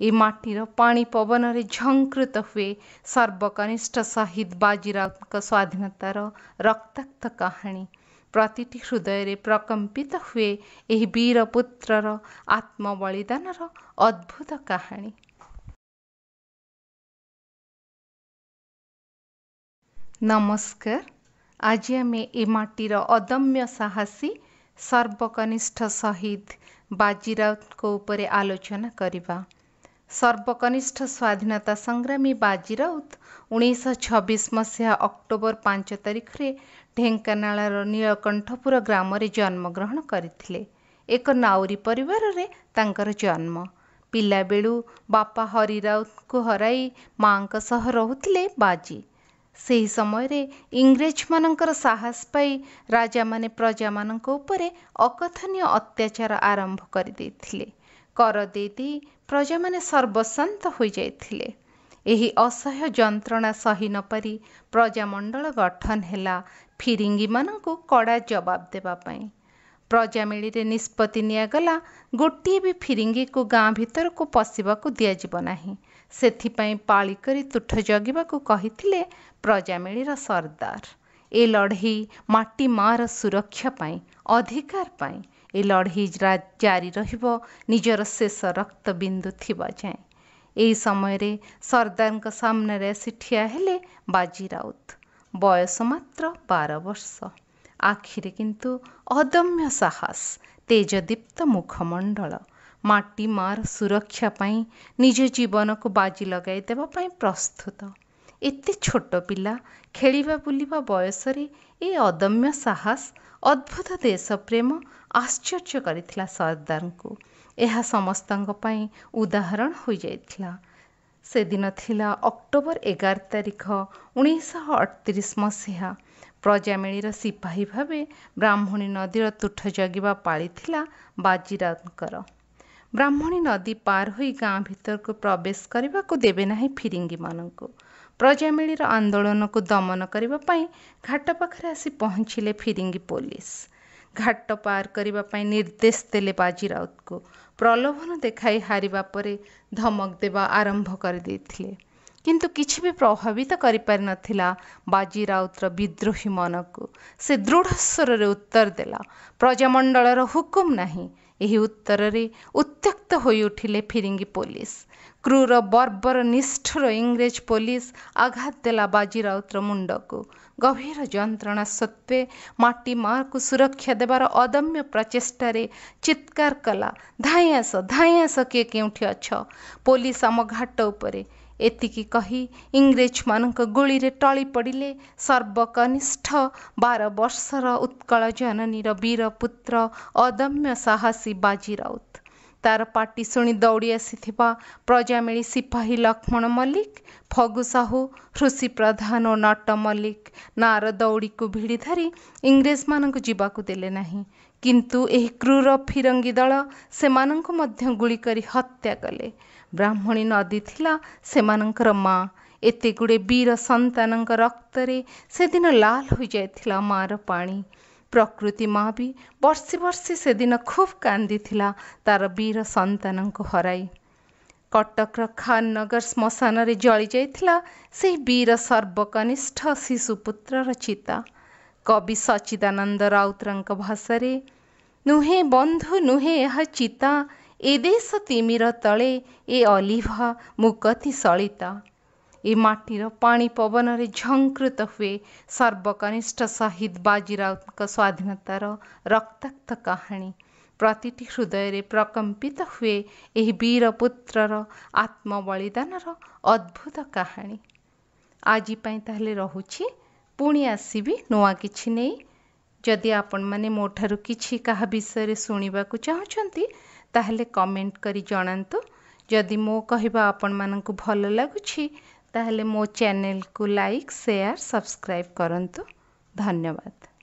ଏ ମାଟିର ପାଣି ପବନରେ ଝଙ୍କୃତ ହୁଏ ସର୍ବକନିଷ୍ଠ ଶହୀଦ ବାଜିରାଉତଙ୍କ ସ୍ୱାଧୀନତାର ରକ୍ତାକ୍ତ କାହାଣୀ। ପ୍ରତିଟି ହୃଦୟରେ ପ୍ରକମ୍ପିତ ହୁଏ ଏହି ବୀରପୁତ୍ରର ଆତ୍ମବଳିଦାନର ଅଦ୍ଭୁତ କାହାଣୀ। ନମସ୍କାର। ଆଜି ଆମେ ଏ ମାଟିର ଅଦମ୍ୟ ସାହସୀ ସର୍ବକନିଷ୍ଠ ଶହୀଦ ବାଜିରାଉତଙ୍କ ଉପରେ ଆଲୋଚନା କରିବା। ସର୍ବକନିଷ୍ଠ ସ୍ୱାଧୀନତା ସଂଗ୍ରାମୀ ବାଜିରାଉତ 1926 ମସିହା ଅକ୍ଟୋବର 5 ତାରିଖରେ ଢେଙ୍କାନାଳର ନୀଳକଣ୍ଠପୁର ଗ୍ରାମରେ ଜନ୍ମଗ୍ରହଣ କରିଥିଲେ। ଏକ ନାଉରୀ ପରିବାରରେ ତାଙ୍କର ଜନ୍ମ। ପିଲାବେଳୁ ବାପା ହରି ରାଉତଙ୍କୁ ହରାଇ ମାଆଙ୍କ ସହ ରହୁଥିଲେ ବାଜି। ସେହି ସମୟରେ ଇଂରେଜମାନଙ୍କର ସାହସ ପାଇ ରାଜାମାନେ ପ୍ରଜାମାନଙ୍କ ଉପରେ ଅକଥନୀୟ ଅତ୍ୟାଚାର ଆରମ୍ଭ କରିଦେଇଥିଲେ। କର ଦେଇ ଦେଇ ପ୍ରଜାମାନେ ସର୍ବସ୍ୱାନ୍ତ ହୋଇଯାଇଥିଲେ। ଏହି ଅସହ୍ୟ ଯନ୍ତ୍ରଣା ସହି ନପାରି ପ୍ରଜାମଣ୍ଡଳ ଗଠନ ହେଲା ଫିରିଙ୍ଗିମାନଙ୍କୁ କଡ଼ା ଜବାବ ଦେବା ପାଇଁ। ପ୍ରଜାମେଳିରେ ନିଷ୍ପତ୍ତି ନିଆଗଲା, ଗୋଟିଏ ବି ଫିରିଙ୍ଗିକୁ ଗାଁ ଭିତରକୁ ପଶିବାକୁ ଦିଆଯିବ ନାହିଁ। ସେଥିପାଇଁ ପାଳି କରି ତୁଠ ଜଗିବାକୁ କହିଥିଲେ ପ୍ରଜାମେଳିର ସର୍ଦ୍ଦାର। ଏ ଲଢ଼େଇ ମାଟି ମାଆର ସୁରକ୍ଷା ପାଇଁ, ଅଧିକାର ପାଇଁ। ଏ ଲଢ଼େଇ ଜାରି ରହିବ ନିଜର ଶେଷ ରକ୍ତ ବିନ୍ଦୁ ଥିବା ଯାଏଁ। ଏହି ସମୟରେ ସର୍ଦ୍ଦାରଙ୍କ ସାମ୍ନାରେ ଆସି ଠିଆ ହେଲେ ବାଜି ରାଉତ। ବୟସ ମାତ୍ର 12 ବର୍ଷ। ଆଖିରେ କିନ୍ତୁ ଅଦମ୍ୟ ସାହସ, ତେଜଦୀପ୍ତ ମୁଖମଣ୍ଡଳ। ମାଟି ମାଆର ସୁରକ୍ଷା ପାଇଁ ନିଜ ଜୀବନକୁ ବାଜି ଲଗାଇ ଦେବା ପାଇଁ ପ୍ରସ୍ତୁତ। ଏତେ ଛୋଟ ପିଲା, ଖେଳିବା ବୁଲିବା ବୟସରେ ଏ ଅଦମ୍ୟ ସାହସ, ଅଦ୍ଭୁତ ଦେଶପ୍ରେମ ଆଶ୍ଚର୍ଯ୍ୟ କରିଥିଲା ସର୍ଦ୍ଦାରଙ୍କୁ। ଏହା ସମସ୍ତଙ୍କ ପାଇଁ ଉଦାହରଣ ହୋଇଯାଇଥିଲା। ସେଦିନ ଥିଲା ଅକ୍ଟୋବର 11 ତାରିଖ 1938 ମସିହା। ପ୍ରଜାମେଳିର ସିପାହୀ ଭାବେ ବ୍ରାହ୍ମଣୀ ନଦୀର ତୁଠ ଜଗିବା ପାଳି ଥିଲା ବାଜିରାଉତଙ୍କର। ବ୍ରାହ୍ମଣୀ ନଦୀ ପାର ହୋଇ ଗାଁ ଭିତରକୁ ପ୍ରବେଶ କରିବାକୁ ଦେବେ ନାହିଁ ଫିରିଙ୍ଗିମାନଙ୍କୁ। ପ୍ରଜାମେଳିର ଆନ୍ଦୋଳନକୁ ଦମନ କରିବା ପାଇଁ ଘାଟ ପାଖରେ ଆସି ପହଞ୍ଚିଲେ ଫିରିଙ୍ଗି ପୋଲିସ। ଘାଟ ପାର କରିବା ପାଇଁ ନିର୍ଦ୍ଦେଶ ଦେଲେ ବାଜିରାଉତକୁ। ପ୍ରଲୋଭନ ଦେଖାଇ ହାରିବା ପରେ ଧମକ ଦେବା ଆରମ୍ଭ କରିଦେଇଥିଲେ। କିନ୍ତୁ କିଛି ବି ପ୍ରଭାବିତ କରିପାରିନଥିଲା ବାଜିରାଉତର ବିଦ୍ରୋହୀ ମନକୁ। ସେ ଦୃଢ଼ ସ୍ୱରରେ ଉତ୍ତର ଦେଲା, ପ୍ରଜାମଣ୍ଡଳର ହୁକୁମ ନାହିଁ। ଏହି ଉତ୍ତରରେ ଉତ୍ତ୍ୟକ୍ତ ହୋଇଉଠିଲେ ଫିରିଙ୍ଗି ପୋଲିସ। କ୍ରୂର, ବର୍ବର, ନିଷ୍ଠୁର ଇଂରେଜ ପୋଲିସ ଆଘାତ ଦେଲା ବାଜିରାଉତର ମୁଣ୍ଡକୁ। ଗଭୀର ଯନ୍ତ୍ରଣା ସତ୍ତ୍ୱେ ମାଟି ମାଆକୁ ସୁରକ୍ଷା ଦେବାର ଅଦମ୍ୟ ପ୍ରଚେଷ୍ଟାରେ ଚିତ୍କାର କଲା, ଧାଇଁ ଆସ, ଧାଇଁ ଆସ, କିଏ କେଉଁଠି ଅଛ, ପୋଲିସ ଆମ ଘାଟ ଉପରେ। ଏତିକି କହି ଇଂରେଜମାନଙ୍କ ଗୁଳିରେ ଟଳି ପଡ଼ିଲେ ସର୍ବକନିଷ୍ଠ 12 ବର୍ଷର ଉତ୍କଳ ଜନନୀର ବୀରପୁତ୍ର ଅଦମ୍ୟ ସାହସୀ ବାଜିରାଉତ। ତାର ପାଟି ଶୁଣି ଦୌଡ଼ି ଆସିଥିବା ପ୍ରଜାମେଳି ସିପାହୀ ଲକ୍ଷ୍ମଣ ମଲ୍ଲିକ, ଫଗୁ ସାହୁ, ହୃଷି ପ୍ରଧାନ ଓ ନଟ ମଲ୍ଲିକ ନାର ଦଉଡ଼ିକୁ ଭିଡ଼ି ଧରି ଇଂରେଜମାନଙ୍କୁ ଯିବାକୁ ଦେଲେ ନାହିଁ। କିନ୍ତୁ ଏହି କ୍ରୂର ଫିରଙ୍ଗୀ ଦଳ ସେମାନଙ୍କୁ ମଧ୍ୟ ଗୁଳି କରି ହତ୍ୟା କଲେ। ବ୍ରାହ୍ମଣୀ ନଦୀ ଥିଲା ସେମାନଙ୍କର ମା। ଏତେ ଗୁଡ଼ିଏ ବୀର ସନ୍ତାନଙ୍କ ରକ୍ତରେ ସେଦିନ ଲାଲ ହୋଇଯାଇଥିଲା ମାଆର ପାଣି। ପ୍ରକୃତି ମା ବି ବର୍ଷି ବର୍ଷି ସେଦିନ ଖୁବ୍ କାନ୍ଦିଥିଲା ତାର ବୀର ସନ୍ତାନଙ୍କୁ ହରାଇ। କଟକର ଖାନନଗର ଶ୍ମଶାନରେ ଜଳିଯାଇଥିଲା ସେହି ବୀର ସର୍ବକନିଷ୍ଠ ଶିଶୁପୁତ୍ରର ଚିତା। କବି ସଚ୍ଚିଦାନନ୍ଦ ରାଉତରାଙ୍କ ଭାଷାରେ, ନୁହେଁ ବନ୍ଧୁ ନୁହେଁ ଏହା ଚିତା, ଏ ଦେଶ ତିମିର ତଳେ ଏ ଅଲିଭା ମୁକତି ସଳିତା। ଏ ମାଟିର ପାଣି ପବନରେ ଝଙ୍କୃତ ହୁଏ ସର୍ବକନିଷ୍ଠ ଶହୀଦ ବାଜିରାଉତଙ୍କ ସ୍ୱାଧୀନତାର ରକ୍ତାକ୍ତ କାହାଣୀ। ପ୍ରତିଟି ହୃଦୟରେ ପ୍ରକମ୍ପିତ ହୁଏ ଏହି ବୀରପୁତ୍ରର ଆତ୍ମବଳିଦାନର ଅଦ୍ଭୁତ କାହାଣୀ। ଆଜି ପାଇଁ ତାହେଲେ ରହୁଛି। ପୁଣି ଆସିବି ନୂଆ କିଛି ନେଇ। ଯଦି ଆପଣମାନେ ମୋ ଠାରୁ କିଛି କାହା ବିଷୟରେ ଶୁଣିବାକୁ ଚାହୁଁଛନ୍ତି, ତାହେଲେ କମେଣ୍ଟ କରି ଜଣାନ୍ତୁ। ଯଦି ମୋ କହିବା ଆପଣମାନଙ୍କୁ ଭଲ ଲାଗୁଛି, ତାହେଲେ ମୋ ଚ୍ୟାନେଲକୁ ଲାଇକ୍, ସେୟାର, ସବସ୍କ୍ରାଇବ୍ କରନ୍ତୁ। ଧନ୍ୟବାଦ।